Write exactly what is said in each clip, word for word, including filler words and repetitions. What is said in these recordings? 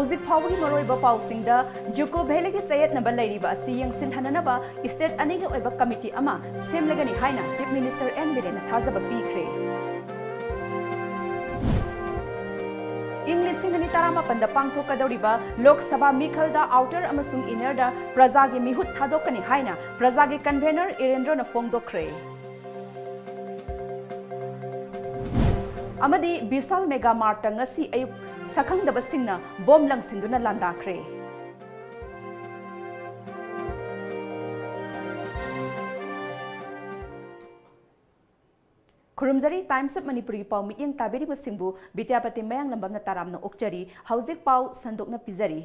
ꯍꯧꯖꯤꯛ ꯐꯥꯎꯕꯒꯤ ꯃꯔꯨꯑꯣꯏꯕ ꯄꯥꯎꯁꯤꯡꯗ, ꯖꯨꯀꯣ ꯚꯦꯂꯤꯒꯤ ꯆꯌꯦꯠꯅꯕ ꯂꯩꯔꯤꯕ ꯑꯁꯤ ꯌꯦꯡꯁꯤꯟꯍꯟꯅꯅꯕ ꯁ꯭ꯇꯦꯠ ꯑꯅꯤꯒꯤ ꯑꯣꯏꯕ ꯀꯃꯤꯇꯤ ꯑꯃ ꯁꯦꯝꯂꯒꯅꯤ ꯍꯥꯏꯅ ꯆꯤꯐ ꯃꯤꯅꯤꯁꯇꯔ ꯑꯦꯟ ꯕꯤꯔꯦꯟꯅ ꯊꯥꯖꯕ ꯄꯤꯈ꯭ꯔꯦ꯫ ꯏꯪ ꯂꯤꯁꯤꯡ ꯑꯅꯤ ꯇꯔꯥꯃꯥꯄꯟꯗ ꯄꯥꯡꯊꯣꯛꯀꯗꯧꯔꯤꯕ ꯂꯣꯛ ꯁꯚꯥ ꯃꯤꯈꯜꯗ ꯑꯥꯎꯇꯔ ꯑꯃꯁꯨꯡ ꯏꯅꯔꯗ ꯄ꯭ꯔꯖꯥꯒꯤ ꯃꯤꯍꯨꯠ ꯊꯥꯗꯣꯛꯀꯅꯤ ꯍꯥꯏꯅ ꯄ꯭ꯔꯖꯥꯒꯤ ꯀꯟꯚꯦꯅꯔ ꯏꯔꯦꯟꯗ꯭ꯔꯣꯅ ꯐꯣꯡꯗꯣꯛꯈ꯭ꯔꯦ꯫ ꯑꯃꯗꯤ ꯕꯤꯁꯥꯜ ꯃꯦꯒꯥ ꯃꯥꯔꯠꯇ ꯉꯁꯤ ꯑꯌꯨꯛ ꯁꯛꯈꯪꯗꯕꯁꯤꯡꯅ ꯕꯣꯝ ꯂꯪꯁꯤꯟꯗꯨꯅ ꯂꯥꯟꯗꯥꯈ꯭ꯔꯦ꯫ ꯈꯨꯔꯨꯝꯖꯔꯤ꯫ Times of Manipurꯒꯤ ꯄꯥꯎ ꯃꯤꯠꯌꯦꯡ ꯇꯥꯕꯤꯔꯤꯕꯁꯤꯡꯕꯨ ꯕꯤꯗ꯭ꯌꯥꯄꯇꯤ ꯃꯌꯥꯡꯂꯝꯕꯝꯅ ꯇꯔꯥꯝꯅ ꯑꯣꯛꯆꯔꯤ꯫ ꯍꯧꯖꯤꯛ ꯄꯥꯎ ꯁꯟꯗꯣꯛꯅ ꯄꯤꯖꯔꯤ꯫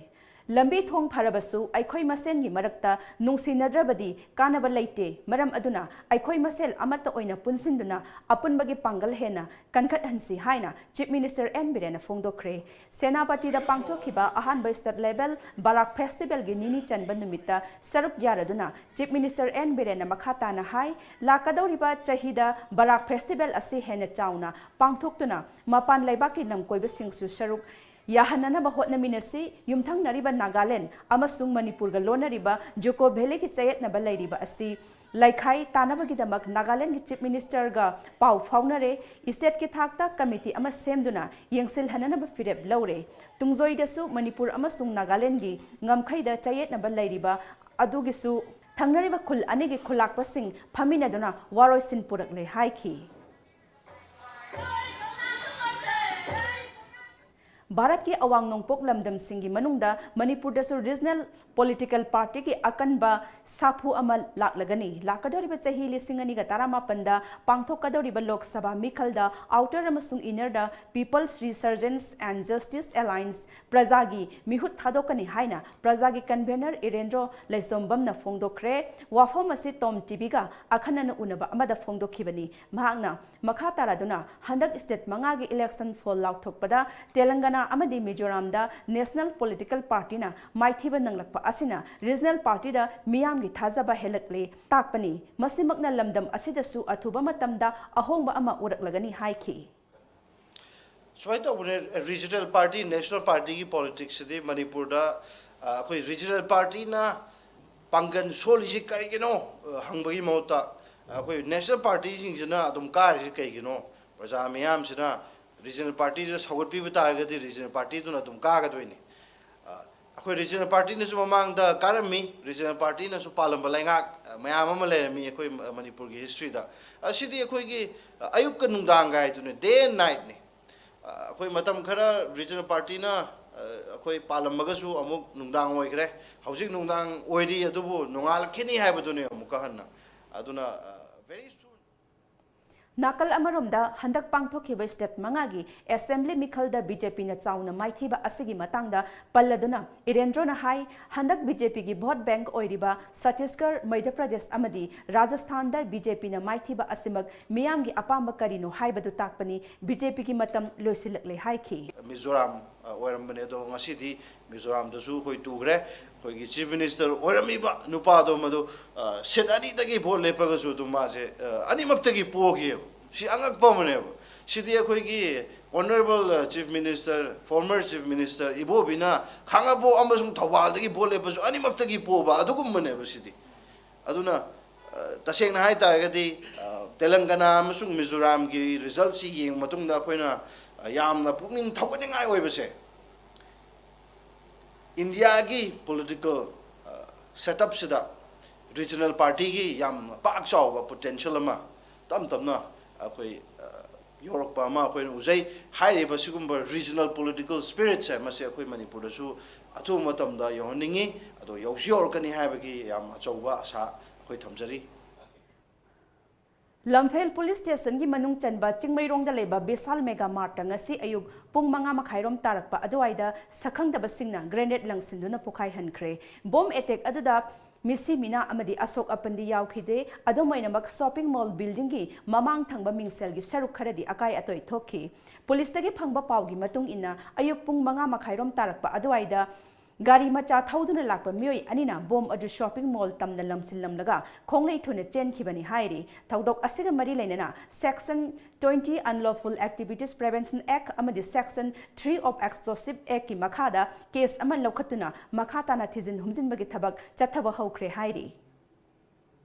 ꯂꯝꯕꯤ ꯊꯣꯡ ꯐꯔꯕꯁꯨ ꯑꯩꯈꯣꯏ ꯃꯁꯦꯟꯒꯤ ꯃꯔꯛꯇ ꯅꯨꯡꯁꯤꯅꯗ꯭ꯔꯕꯗꯤ ꯀꯥꯟꯅꯕ ꯂꯩꯇꯦ꯫ ꯃꯔꯝ ꯑꯗꯨꯅ ꯑꯩꯈꯣꯏ ꯃꯁꯦꯜ ꯑꯃꯠꯇ ꯑꯣꯏꯅ ꯄꯨꯟꯁꯤꯟꯗꯨꯅ ꯑꯄꯨꯟꯕꯒꯤ ꯄꯥꯡꯒꯜ ꯍꯦꯟꯅ ꯀꯟꯈꯠꯍꯟꯁꯤ ꯍꯥꯏꯅ ꯆꯤꯐ ꯃꯤꯅꯤꯁꯇꯔ ꯑꯦꯟ ꯕꯤꯔꯦꯟꯅ ꯐꯣꯡꯗꯣꯛꯈ꯭ꯔꯦ꯫ ꯁꯦꯅꯥꯄꯇꯤꯗ ꯄꯥꯡꯊꯣꯛꯈꯤꯕ ꯑꯍꯥꯟꯕ ꯁ꯭ꯇꯦꯠ ꯂꯦꯚꯦꯜ ꯕꯔꯥꯛ ꯐꯦꯁꯇꯤꯚꯦꯜꯒꯤ ꯅꯤꯅꯤ ꯆꯟꯕ ꯅꯨꯃꯤꯠꯇ ꯁꯔꯨꯛ ꯌꯥꯔꯗꯨꯅ ꯆꯤꯐ ꯃꯤꯅꯤꯁꯇꯔ ꯑꯦꯟ ꯕꯤꯔꯦꯟꯅ ꯃꯈꯥ ꯇꯥꯅ ꯍꯥꯏ, ꯂꯥꯛꯀꯗꯧꯔꯤꯕ ꯆꯍꯤꯗ ꯕꯔꯥꯛ ꯐꯦꯁꯇꯤꯚꯦꯜ ꯑꯁꯤ ꯍꯦꯟꯅ ꯆꯥꯎꯅ ꯄꯥꯡꯊꯣꯛꯇꯨꯅ ꯃꯄꯥꯟ ꯂꯩꯕꯥꯛꯀꯤ ꯂꯝꯀꯣꯏꯕꯁꯤꯡꯁꯨ ꯁꯔꯨꯛ ꯌꯥꯍꯟꯅꯅꯕ ꯍꯣꯠꯅꯃꯤꯟꯅꯁꯤ꯫ ꯌꯨꯝꯊꯪꯅꯔꯤꯕ ꯅꯥꯒꯥꯂꯦꯟ ꯑꯃꯁꯨꯡ ꯃꯅꯤꯄꯨꯔꯒ ꯂꯣꯟꯅꯔꯤꯕ ꯖꯨꯀꯣ ꯚꯦꯂꯤꯒꯤ ꯆꯌꯦꯠꯅꯕ ꯂꯩꯔꯤꯕ ꯑꯁꯤ ꯂꯩꯈꯥꯏ ꯇꯥꯅꯕꯒꯤꯗꯃꯛ ꯅꯥꯒꯥꯂꯦꯟꯒꯤ ꯆꯤꯐ ꯃꯤꯅꯤꯁꯇꯔꯒ ꯄꯥꯎ ꯐꯥꯎꯅꯔꯦ꯫ ꯁ꯭ꯇꯦꯠꯀꯤ ꯊꯥꯛꯇ ꯀꯃꯤꯇꯤ ꯑꯃ ꯁꯦꯝꯗꯨꯅ ꯌꯦꯡꯁꯤꯜꯍꯟꯅꯅꯕ ꯐꯤꯔꯦꯞ ꯂꯧꯔꯦ꯫ ꯇꯨꯡꯖꯣꯏꯗꯁꯨ ꯃꯅꯤꯄꯨꯔ ꯑꯃꯁꯨꯡ ꯅꯥꯒꯥꯂꯦꯟꯒꯤ ꯉꯝꯈꯩꯗ ꯆꯌꯦꯠꯅꯕ ꯂꯩꯔꯤꯕ ꯑꯗꯨꯒꯤꯁꯨ ꯊꯪꯅꯔꯤꯕ ꯈꯨꯜ ꯑꯅꯤꯒꯤ ꯈꯨꯜꯂꯥꯛꯄꯁꯤꯡ ꯐꯝꯃꯤꯟꯅꯗꯨꯅ ꯋꯥꯔꯣꯏꯁꯤꯟ ꯄꯨꯔꯛꯂꯦ ꯍꯥꯏꯈꯤ꯫ ꯚꯥꯔꯠꯀꯤ ꯑꯋꯥꯡ ꯅꯣꯡꯄꯣꯛ ꯂꯝꯗꯝꯁꯤꯡꯒꯤ ꯃꯅꯨꯡꯗ ꯃꯅꯤꯄꯨꯔꯗꯁꯨ ꯔꯤꯖꯅꯦꯜ ꯄꯣꯂꯤꯇꯤꯀꯦꯜ ꯄꯥꯔꯇꯤꯒꯤ ꯑꯀꯟꯕ ꯁꯥꯐꯨ ꯑꯃ ꯂꯥꯛꯂꯒꯅꯤ꯫ ꯂꯥꯛꯀꯗꯧꯔꯤꯕ ꯆꯍꯤ ꯂꯤꯁꯤꯡ ꯑꯅꯤꯒ ꯇꯔꯥꯃꯥꯄꯟꯗ ꯄꯥꯡꯊꯣꯛꯀꯗꯧꯔꯤꯕ ꯂꯣꯛ ꯁꯚꯥ ꯃꯤꯈꯜꯗ ꯑꯥꯎꯇꯔ ꯑꯃꯁꯨꯡ ꯏꯅꯔꯗ People's Resurgence and Justice Alliance ꯄ꯭ꯔꯖꯥꯒꯤ ꯃꯤꯍꯨꯠ ꯊꯥꯗꯣꯛꯀꯅꯤ ꯍꯥꯏꯅ ꯄ꯭ꯔꯖꯥꯒꯤ ꯀꯟꯚꯦꯅꯔ ꯏꯔꯦꯟꯗ꯭ꯔꯣ ꯂꯩꯁꯣꯝꯕꯝꯅ ꯐꯣꯡꯗꯣꯛꯈ꯭ꯔꯦ꯫ ꯋꯥꯐꯝ ꯑꯁꯤ ꯇꯣꯝ ꯇꯤꯚꯤꯒ ꯑꯈꯟꯅꯅ ꯎꯅꯕ ꯑꯃꯗ ꯐꯣꯡꯗꯣꯛꯈꯤꯕꯅꯤ꯫ ꯃꯍꯥꯛꯅ ꯃꯈꯥ ꯇꯥꯔꯗꯨꯅ ꯍꯟꯗꯛ ꯁ꯭ꯇꯦꯠ ꯃꯉꯥꯒꯤ ꯏꯂꯦꯛꯁꯟ ꯐꯣꯜ ꯂꯥꯎꯊꯣꯛꯄꯗ ꯇꯦꯂꯪꯒꯅꯥ ꯑꯃꯗꯤ ꯃꯤꯖꯣꯔꯥꯝꯗ ꯅꯦꯁꯅꯦꯜ ꯄꯣꯂꯤꯇꯤꯀꯦꯜ ꯄꯥꯔꯇꯤꯅ ꯃꯥꯏꯊꯤꯕ ꯅꯪꯂꯛꯄ ꯑꯁꯤꯅ ꯔꯤꯖꯅꯦꯜ ꯄꯥꯔꯇꯤꯗ ꯃꯤꯌꯥꯝꯒꯤ ꯊꯥꯖꯕ ꯍꯦꯜꯂꯛꯂꯦ ꯇꯥꯛꯄꯅꯤ꯫ ꯃꯁꯤꯃꯛꯅ ꯂꯝꯗꯝ ꯑꯁꯤꯗꯁꯨ ꯑꯊꯨꯕ ꯃꯇꯝꯗ ꯑꯍꯣꯡꯕ ꯑꯃ ꯎꯔꯛꯂꯒꯅꯤ ꯍꯥꯏꯈꯤ꯫ ꯁꯨꯃꯥꯏꯅ ꯇꯧꯕꯅꯦ, ꯔꯤꯖꯅꯦꯜ ꯄꯥꯔꯇꯤ, ꯅꯦꯁꯅꯦꯜ ꯄꯥꯔꯇꯤꯒꯤ ꯄꯣꯂꯤꯇꯤꯛꯁꯁꯤꯗꯤ ꯃꯅꯤꯄꯨꯔꯗ, ꯑ, ꯑꯩꯈꯣꯏ ꯔꯤꯖꯅꯦꯜ ꯄꯥꯔꯇꯤꯅ ꯄꯥꯡꯒꯜ ꯁꯣꯜꯂꯤꯁꯤ ꯀꯔꯤꯒꯤꯅꯣ, ꯑ, ꯍꯪꯕꯒꯤ ꯃꯍꯨꯠꯇ, ꯑꯩꯈꯣꯏ ꯅꯦꯁꯅꯦꯜ ꯄꯥꯔꯇꯤꯁꯤꯡꯁꯤꯅ ꯑꯗꯨꯝ ꯀꯥꯔꯤꯁꯤ ꯀꯩꯒꯤꯅꯣ? ꯄ꯭ꯔꯖꯥ ꯃꯤꯌꯥꯝꯁꯤꯅ ꯔꯤꯖꯅꯦꯜ ꯄꯥꯔꯇꯤꯗꯨ ꯁꯧꯒꯠꯄꯤꯕ ꯇꯥꯔꯒꯗꯤ ꯔꯤꯖꯅꯦꯜ ꯄꯥꯔꯇꯤꯗꯨꯅ ꯑꯗꯨꯝ ꯀꯥꯒꯗꯣꯏꯅꯤ꯫ ꯑ, ꯑꯩꯈꯣꯏ ꯔꯤꯖꯅꯦꯜ ꯄꯥꯔꯇꯤꯅꯁꯨ ꯃꯃꯥꯡꯗ ꯀꯥꯔꯝꯃꯤ, ꯔꯤꯖꯅꯦꯜ ꯄꯥꯔꯇꯤꯅꯁꯨ ꯄꯥꯜꯂꯝꯕ ꯂꯩꯉꯥꯛ, ꯑ, ꯃꯌꯥꯝ ꯑꯃ ꯂꯩꯔꯝꯃꯤ ꯑꯩꯈꯣꯏ ꯃ-, ꯃꯅꯤꯄꯨꯔꯒꯤ ꯍꯤꯁꯇ꯭ꯔꯤꯗ꯫ ꯑꯁꯤꯗꯤ ꯑꯩꯈꯣꯏꯒꯤ, ꯑ, ꯑꯌꯨꯛꯀ ꯅꯨꯡꯗꯥꯡꯒ ꯍꯥꯏꯗꯨꯅꯤ, ꯗꯦ ꯑꯦꯟ ꯅꯥꯏꯠꯅꯤ꯫ ꯑ, ꯑꯩꯈꯣꯏ ꯃꯇꯝ ꯈꯔ ꯔꯤꯖꯅꯦꯜ ꯄꯥꯔꯇꯤꯅ, ꯑ, ꯑꯩꯈꯣꯏ ꯄꯥꯜꯂꯝꯃꯒꯁꯨ ꯑꯃꯨꯛ ꯅꯨꯡꯗꯥꯡ ꯑꯣꯏꯈ꯭ꯔꯦ꯫ ꯍꯧꯖꯤꯛ ꯅꯨꯡꯗꯥꯡ ꯑꯣꯏꯔꯤ, ꯑꯗꯨꯕꯨ ꯅꯣꯡꯉꯥꯜꯂꯛꯈꯤꯅꯤ ꯍꯥꯏꯕꯗꯨꯅꯤ ꯑꯃꯨꯛꯀ ꯍꯟꯅ꯫ ꯑꯗꯨꯅ, ꯑ, very soon꯫ ꯅꯥꯀꯜ ꯑꯃꯔꯣꯝꯗ, ꯍꯟꯗꯛ ꯄꯥꯡꯊꯣꯛꯈꯤꯕ ꯁ꯭ꯇꯦꯠ ꯃꯉꯥꯒꯤ ꯑꯦꯁꯦꯝꯕ꯭ꯂꯤ ꯃꯤꯈꯜꯗ ꯕꯤ ꯖꯦ ꯄꯤꯅ ꯆꯥꯎꯅ ꯃꯥꯏꯊꯤꯕ ꯑꯁꯤꯒꯤ ꯃꯇꯥꯡꯗ ꯄꯜꯂꯗꯨꯅ ꯏꯔꯦꯟꯗ꯭ꯔꯣꯅ ꯍꯥꯏ, ꯍꯟꯗꯛ ꯕꯤ ꯖꯦ ꯄꯤꯒꯤ ꯚꯣꯠ ꯕꯦꯡꯛ ꯑꯣꯏꯔꯤꯕ ꯁꯠꯇꯤꯁꯒꯔ, ꯃꯙ꯭ꯌ ꯄ꯭ꯔꯗꯦꯁ ꯑꯃꯗꯤ ꯔꯥꯖꯁꯊꯥꯟꯗ ꯕꯤ ꯖꯦ ꯄꯤꯅ ꯃꯥꯏꯊꯤꯕ ꯑꯁꯤꯃꯛ ꯃꯤꯌꯥꯝꯒꯤ ꯑꯄꯥꯝꯕ ꯀꯔꯤꯅꯣ ꯍꯥꯏꯕꯗꯨ ꯇꯥꯛꯄꯅꯤ, ꯕꯤ ꯖꯦ ꯄꯤꯒꯤ ꯃꯇꯝ ꯂꯣꯏꯁꯤꯜꯂꯛꯂꯦ ꯍꯥꯏꯈꯤ꯫ ꯃꯤꯖꯣꯔꯥꯝ, ꯑ, ꯑꯣꯏꯔꯝꯕꯅꯦ, ꯑꯗꯣ ꯉꯁꯤꯗꯤ ꯃꯤꯖꯣꯔꯥꯝꯗꯁꯨ ꯑꯩꯈꯣꯏ ꯇꯨꯈ꯭ꯔꯦ꯫ ꯑꯩꯈꯣꯏꯒꯤ ꯆꯤꯐ ꯃꯤꯅꯤꯁꯇꯔ ꯑꯣꯏꯔꯝꯃꯤꯕ ꯅꯨꯄꯥꯗꯣ ꯃꯗꯨ, ꯑ, ꯁꯤꯠ ꯑꯅꯤꯗꯒꯤ ꯚꯣꯠ ꯂꯦꯞꯄꯒꯁꯨ ꯑꯗꯨꯝ ꯃꯥꯁꯦ, ꯑ, ꯑꯅꯤꯃꯛꯇꯒꯤ ꯄꯣꯈꯤꯑꯕ꯫ ꯁꯤ ꯑꯉꯛꯄ ꯑꯃꯅꯦꯕ꯫ ꯁꯤꯗꯤ ꯑꯩꯈꯣꯏꯒꯤ honourable, uh, chief minister, former chief minister ꯏꯕꯣꯕꯤꯅ ꯈꯥꯡꯉꯕꯣꯛ ꯑꯃꯁꯨꯡ ꯊꯧꯕꯥꯜꯗꯒꯤ ꯚꯣꯠ ꯂꯦꯞꯄꯁꯨ ꯑꯅꯤꯃꯛꯇꯒꯤ ꯄꯣꯕ ꯑꯗꯨꯒꯨꯝꯕꯅꯦꯕ ꯁꯤꯗꯤ꯫ ꯑꯗꯨꯅ, ꯑ, ꯇꯁꯦꯡꯅ ꯍꯥꯏ ꯇꯥꯔꯒꯗꯤ, ꯑ, ꯇꯦꯂꯪꯒꯅꯥ ꯑꯃꯁꯨꯡ ꯃꯤꯖꯣꯔꯥꯝꯒꯤ ꯔꯤꯖꯜꯠꯁꯤ ꯌꯦꯡꯕ ꯃꯇꯨꯡꯗ ꯑꯩꯈꯣꯏꯅ, ꯑ, ꯌꯥꯝꯅ ꯄꯨꯛꯅꯤꯡ ꯊꯧꯒꯠꯅꯤꯡꯉꯥꯏ ꯑꯣꯏꯕꯁꯦ, ꯏꯟꯗꯤꯌꯥꯒꯤ ꯄꯣꯂꯤꯇꯤꯀꯦꯜ, ꯑ, ꯁꯦꯠꯑꯞꯁꯤꯗ ꯔꯤꯖꯅꯦꯜ ꯄꯥꯔꯇꯤꯒꯤ ꯌꯥꯝꯅ ꯄꯥꯛ ꯆꯥꯎꯕ ꯄꯣꯇꯦꯟꯁꯤꯌꯦꯜ ꯑꯃ ꯇꯞ ꯇꯞꯅ ꯑꯩꯈꯣꯏ, ꯑ, ꯌꯧꯔꯛꯄ ꯑꯃ ꯑꯩꯈꯣꯏꯅ ꯎꯖꯩ꯫ ꯍꯥꯏꯔꯤꯕ ꯁꯤꯒꯨꯝꯕ ꯔꯤꯖꯅꯦꯜ ꯄꯣꯂꯤꯇꯤꯀꯦꯜ ꯁ꯭ꯄꯤꯔꯤꯠꯁꯦ ꯃꯁꯤ ꯑꯩꯈꯣꯏ ꯃꯅꯤꯄꯨꯔꯗꯁꯨ ꯑꯊꯨꯕ ꯃꯇꯝꯗ ꯌꯧꯍꯟꯅꯤꯡꯉꯤ, ꯑꯗꯣ ꯌꯧꯁꯨ ꯌꯧꯔꯛꯀꯅꯤ ꯍꯥꯏꯕꯒꯤ ꯌꯥꯝ ꯑꯆꯧꯕ ꯑꯥꯁꯥ ꯑꯩꯈꯣꯏ ꯊꯝꯖꯔꯤ꯫ ꯂꯝꯐꯦꯜ ꯄꯨꯂꯤꯁ ꯁ꯭ꯇꯦꯁꯟꯒꯤ ꯃꯅꯨꯡ ꯆꯟꯕ ꯆꯤꯡꯃꯩꯔꯣꯡꯗ ꯂꯩꯕ ꯕꯤꯁꯥꯜ ꯃꯦꯒꯥ ꯃꯥꯔꯠꯇ ꯉꯁꯤ ꯑꯌꯨꯛ ꯄꯨꯡ ꯃꯉꯥ ꯃꯈꯥꯏꯔꯣꯝ ꯇꯥꯔꯛꯄ ꯑꯗꯨꯋꯥꯏꯗ ꯁꯛꯈꯪꯗꯕꯁꯤꯡꯅ ꯒ꯭ꯔꯦꯅꯦꯗ ꯂꯪꯁꯤꯟꯗꯨꯅ ꯄꯣꯈꯥꯏꯍꯟꯈ꯭ꯔꯦ꯫ ꯕꯣꯝ ꯑꯦꯇꯦꯛ ꯑꯗꯨꯗ ꯃꯤꯁꯤ ꯃꯤꯅꯥ ꯑꯃꯗꯤ ꯑꯁꯣꯛ ꯑꯄꯟꯗꯤ ꯌꯥꯎꯈꯤꯗꯦ꯫ ꯑꯗꯨꯝ ꯑꯣꯏꯅꯃꯛ, ꯁꯣꯄꯤꯡ ꯃꯣꯜ ꯕꯤꯜꯗꯤꯡꯒꯤ ꯃꯃꯥꯡ ꯊꯪꯕ ꯃꯤꯡꯁꯦꯜꯒꯤ ꯁꯔꯨꯛ ꯈꯔꯗꯤ ꯑꯀꯥꯏ ꯑꯇꯣꯏ ꯊꯣꯛꯈꯤ꯫ ꯄꯨꯂꯤꯁꯇꯒꯤ ꯐꯪꯕ ꯄꯥꯎꯒꯤ ꯃꯇꯨꯡ ꯏꯟꯅ, ꯑꯌꯨꯛ ꯄꯨꯡ ꯃꯉꯥ ꯃꯈꯥꯏꯔꯣꯝ ꯇꯥꯔꯛꯄ ꯑꯗꯨꯋꯥꯏꯗ ꯒꯥꯔꯤ ꯃꯆꯥ ꯊꯧꯗꯨꯅ ꯂꯥꯛꯄ ꯃꯤꯑꯣꯏ ꯑꯅꯤꯅ ꯕꯣꯝ ꯑꯗꯨ ꯁꯣꯄꯤꯡ ꯃꯣꯜ ꯇꯝꯅ ꯂꯝꯁꯤꯜꯂꯝꯂꯒ ꯈꯣꯡꯂꯩ ꯊꯨꯅ ꯆꯦꯟꯈꯤꯕꯅꯤ ꯍꯥꯏꯔꯤ꯫ ꯊꯧꯗꯣꯛ ꯑꯁꯤꯒ ꯃꯔꯤ ꯂꯩꯅꯅ Section twenty Unlawful Activities Prevention Act ꯑꯃꯗꯤ Section three of Explosive Actꯀꯤ ꯃꯈꯥꯗ ꯀꯦꯁ ꯑꯃ ꯂꯧꯈꯠꯇꯨꯅ ꯃꯈꯥ ꯇꯥꯅ ꯊꯤꯖꯤꯟ ꯍꯨꯝꯖꯤꯟꯕꯒꯤ ꯊꯕꯛ ꯆꯠꯊꯕ ꯍꯧꯈ꯭ꯔꯦ ꯍꯥꯏꯔꯤ꯫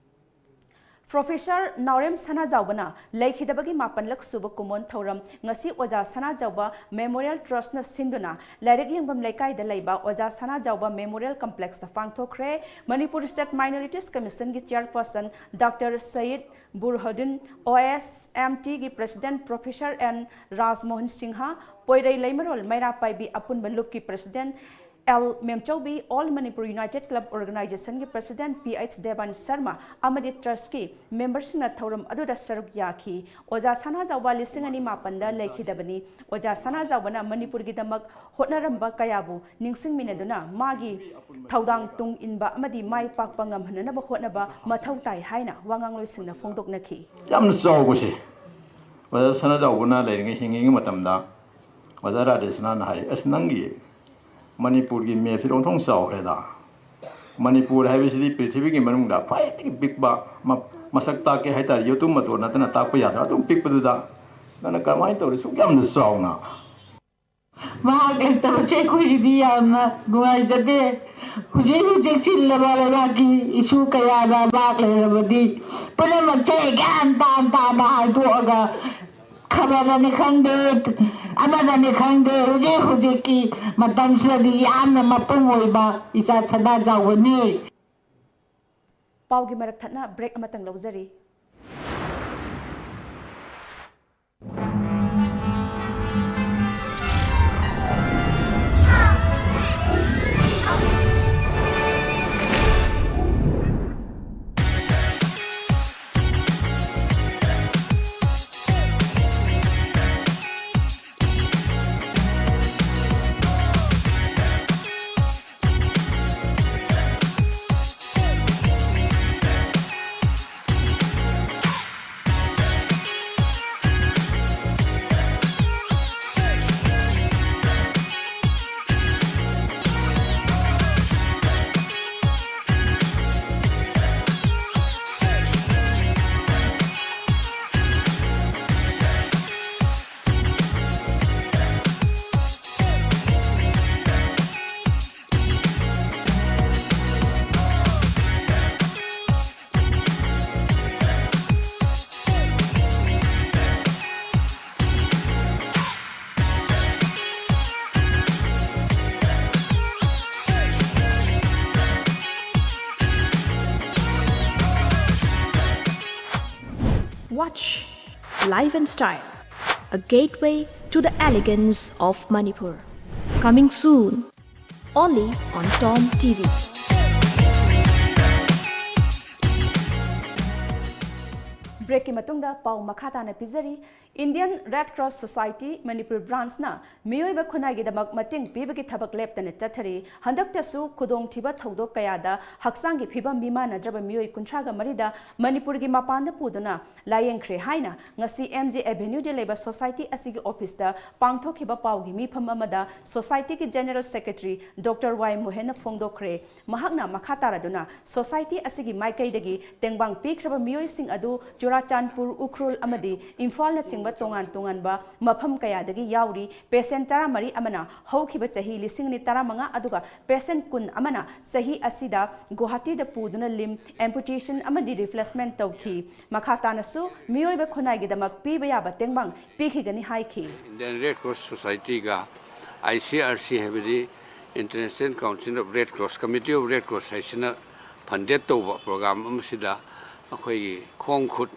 ꯄ꯭ꯔꯣꯐꯦꯁꯔ ꯅꯥꯎꯔꯦꯝ ꯁꯅꯥꯖꯥꯎꯕꯅ ꯂꯩꯈꯤꯗꯕꯒꯤ ꯃꯥꯄꯟꯂꯛ ꯁꯨꯕ ꯀꯨꯝꯑꯣꯟ ꯊꯧꯔꯝ ꯉꯁꯤ ꯑꯣꯖꯥ ꯁꯅꯥꯖꯥꯎꯕ Memorial Trustꯅ ꯁꯤꯟꯗꯨꯅ ꯂꯥꯏꯔꯤꯛ ꯌꯦꯡꯐꯝ ꯂꯩꯀꯥꯏꯗ ꯂꯩꯕ ꯑꯣꯖꯥ ꯁꯅꯥꯖꯥꯎꯕ Memorial Complexꯇ ꯄꯥꯡꯊꯣꯛꯈ꯭ꯔꯦ꯫ Manipur State Minorities Commissionꯒꯤ Chairperson Doctor Sayed Burhanuddin, OSMTꯒꯤ President Professor N ꯔꯥꯖꯃꯣꯍꯟ Singh, ꯄꯣꯏꯔꯩ ꯂꯩꯃꯔꯣꯜ ꯃꯩꯔꯥ ꯄꯥꯏꯕꯤ ꯑꯄꯨꯟꯕ ꯂꯨꯞꯀꯤ President L ꯃꯦꯝꯆꯧꯕꯤ, All Manipur United Club Organizationꯒꯤ President P H ꯗꯦꯕꯟ Sharma ꯑꯃꯗꯤ Trustꯀꯤ memberꯁꯤꯡꯅ ꯊꯧꯔꯝ ꯑꯗꯨꯗ ꯁꯔꯨꯛ ꯌꯥꯈꯤ꯫ ꯑꯣꯖꯥ ꯁꯅꯥꯖꯥꯎꯕ ꯂꯤꯁꯤꯡ ꯑꯅꯤ ꯃꯥꯄꯟꯗ ꯂꯩꯈꯤꯗꯕꯅꯤ꯫ ꯑꯣꯖꯥ ꯁꯅꯥꯖꯥꯎꯕꯅ ꯃꯅꯤꯄꯨꯔꯒꯤꯗꯃꯛ ꯍꯣꯠꯅꯔꯝꯕ ꯀꯌꯥꯕꯨ ꯅꯤꯡꯁꯤꯡꯃꯤꯟꯅꯗꯨꯅ ꯃꯥꯒꯤ ꯊꯧꯗꯥꯡ ꯇꯨꯡ ꯏꯟꯕ ꯑꯃꯗꯤ ꯃꯥꯏ ꯄꯥꯛꯄ ꯉꯝꯍꯟꯅꯅꯕ ꯍꯣꯠꯅꯕ ꯃꯊꯧ ꯇꯥꯏ ꯍꯥꯏꯅ ꯋꯥꯉꯥꯡꯂꯣꯏꯁꯤꯡꯅ ꯐꯣꯡꯗꯣꯛꯅꯈꯤ꯫ ꯌꯥꯝꯅ ꯆꯥꯎꯕꯁꯦ ꯑꯣꯖꯥ ꯁꯅꯥꯖꯥꯎꯕꯅ ꯂꯩꯔꯤꯉꯩ, ꯍꯤꯡꯉꯤꯉꯩ ꯃꯇꯝꯗ ꯑꯣꯖꯥ ꯔꯥꯙꯦꯁꯅꯥꯅ ꯍꯥꯏ, "ꯑꯁ, ꯅꯪꯒꯤ ꯃꯅꯤꯄꯨꯔꯒꯤ mapꯁꯤ ꯑꯣꯟꯊꯣꯛꯅ ꯆꯥꯎꯈ꯭ꯔꯦꯗ꯫ ꯃꯅꯤꯄꯨꯔ ꯍꯥꯏꯕꯁꯤꯗꯤ ꯄ꯭ꯔꯤꯊꯤꯕꯤꯒꯤ ꯃꯅꯨꯡꯗ ꯈ꯭ꯋꯥꯏꯗꯒꯤ ꯄꯤꯛꯄ, ꯃ-, ꯃꯁꯛ ꯇꯥꯛꯀꯦ ꯍꯥꯏꯇꯥꯔꯦ, ꯌꯦꯇꯨꯝ ꯃꯇꯣꯟ ꯅꯠꯇꯅ ꯇꯥꯛꯄ ꯌꯥꯗ꯭ꯔꯥ, ꯑꯗꯨꯝ ꯄꯤꯛꯄꯗꯨꯗ ꯅꯪꯅ ꯀꯃꯥꯏꯅ ꯇꯧꯔꯤ ꯁꯨꯛ ꯌꯥꯝꯅ ꯆꯥꯎꯅ?" ꯃꯍꯥꯛ ꯂꯩꯇꯕꯁꯦ ꯑꯩꯈꯣꯏꯒꯤꯗꯤ ꯌꯥꯝꯅ ꯅꯨꯡꯉꯥꯏꯖꯗꯦ꯫ ꯍꯧꯖꯤꯛ ꯍꯧꯖꯤꯛ ꯆꯤꯜꯂꯕ ꯂꯩꯕꯥꯛꯀꯤ issue ꯀꯌꯥꯗ ꯃꯍꯥꯛ ꯂꯩꯔꯕꯗꯤ ꯄꯨꯝꯅꯃꯛꯁꯦ ꯒ꯭ꯌꯥꯟ ꯇꯥꯅ ꯇꯥꯅ ꯍꯥꯏꯗꯣꯛꯑꯒ ꯈꯕꯔꯗꯅꯤ ꯈꯪꯗꯦ, ꯑꯃꯗꯅꯤ ꯈꯪꯗꯦ, ꯍꯧꯖꯤꯛ ꯍꯧꯖꯤꯛꯀꯤ ꯃꯇꯝꯁꯤꯗꯗꯤ ꯌꯥꯝꯅ ꯃꯄꯨꯡ ꯑꯣꯏꯕ ꯏꯆꯥ ꯁꯅꯥꯖꯥꯎꯕꯅꯤ꯫ ꯄꯥꯎꯒꯤ ꯃꯔꯛ ꯊꯠꯅ break ꯑꯃꯇꯪ ꯂꯧꯖꯔꯤ꯫ Life and style, a gateway to the elegance of Manipur. Coming soon, only on Tom T V. ꯕ꯭ꯔꯦꯛꯀꯤ ꯃꯇꯨꯡꯗ ꯄꯥꯎ ꯃꯈꯥ ꯇꯥꯅ ꯄꯤꯖꯔꯤ꯫ Indian Red Cross Society Manipur Branchꯅ ꯃꯤꯑꯣꯏꯕ ꯈꯨꯟꯅꯥꯏꯒꯤꯗꯃꯛ ꯃꯇꯦꯡ ꯄꯤꯕꯒꯤ ꯊꯕꯛ ꯂꯦꯞꯇꯅ ꯆꯠꯊꯔꯤ꯫ ꯍꯟꯗꯛꯇꯁꯨ ꯈꯨꯗꯣꯡꯊꯤꯕ ꯊꯧꯗꯣꯛ ꯀꯌꯥꯗ ꯍꯛꯆꯥꯡꯒꯤ ꯐꯤꯕꯝ ꯃꯤꯃꯥꯟꯅꯗ꯭ꯔꯕ ꯃꯤꯑꯣꯏ ꯀꯨꯟꯊ꯭ꯔꯥꯒ ꯃꯔꯤꯗ ꯃꯅꯤꯄꯨꯔꯒꯤ ꯃꯄꯥꯟꯗ ꯄꯨꯗꯨꯅ ꯂꯥꯌꯦꯡꯈ꯭ꯔꯦ ꯍꯥꯏꯅ ꯉꯁꯤ M G Avenueꯗ ꯂꯩꯕ society ꯑꯁꯤꯒꯤ officeꯇ ꯄꯥꯡꯊꯣꯛꯈꯤꯕ ꯄꯥꯎꯒꯤ ꯃꯤꯐꯝ ꯑꯃꯗ societyꯒꯤ General Secretary Doctor Y ꯃꯣꯍꯦꯟꯅ ꯐꯣꯡꯗꯣꯛꯈ꯭ꯔꯦ꯫ ꯃꯍꯥꯛꯅ ꯃꯈꯥ ꯇꯥꯔꯗꯨꯅ society ꯑꯁꯤꯒꯤ ꯃꯥꯏꯀꯩꯗꯒꯤ ꯇꯦꯡꯕꯥꯡ ꯄꯤꯈ꯭ꯔꯕ ꯃꯤꯑꯣꯏꯁꯤꯡ ꯑꯗꯨ ꯆꯨꯔꯥꯆꯥꯟꯄꯨꯔ, ꯎꯈ꯭ꯔꯨꯜ ꯑꯃꯗꯤ ꯏꯝꯐꯥꯜꯅꯆꯤꯡꯕ ꯇꯣꯉꯥꯟ ꯇꯣꯉꯥꯟꯕ ꯃꯐꯝ ꯀꯌꯥꯗꯒꯤ ꯌꯥꯎꯔꯤ꯫ Patient ꯇꯔꯥꯃꯔꯤ ꯑꯃꯅ ꯍꯧꯈꯤꯕ ꯆꯍꯤ ꯂꯤꯁꯤꯡ ꯑꯅꯤ ꯇꯔꯥꯃꯉꯥ ꯑꯗꯨꯒ patient ꯀꯨꯟ ꯑꯃꯅ ꯆꯍꯤ ꯑꯁꯤꯗ ꯒꯨꯋꯥꯍꯥꯇꯤꯗ ꯄꯨꯗꯨꯅ limb amputation ꯑꯃꯗꯤ replacement ꯇꯧꯈꯤ꯫ ꯃꯈꯥ ꯇꯥꯅꯁꯨ ꯃꯤꯑꯣꯏꯕ ꯈꯨꯟꯅꯥꯏꯒꯤꯗꯃꯛ ꯄꯤꯕ ꯌꯥꯕ ꯇꯦꯡꯕꯥꯡ ꯄꯤꯈꯤꯒꯅꯤ ꯍꯥꯏꯈꯤ꯫ Indian Red Cross Societyꯒ I C R C ꯍꯥꯏꯕꯗꯤ International Council of Red Cross, Committee of Red Cross ꯍꯥꯏꯁꯤꯅ funded ꯇꯧꯕ program ꯑꯃꯁꯤꯗ ꯑꯩꯈꯣꯏꯒꯤ ꯈꯣꯡ ꯈꯨꯠ,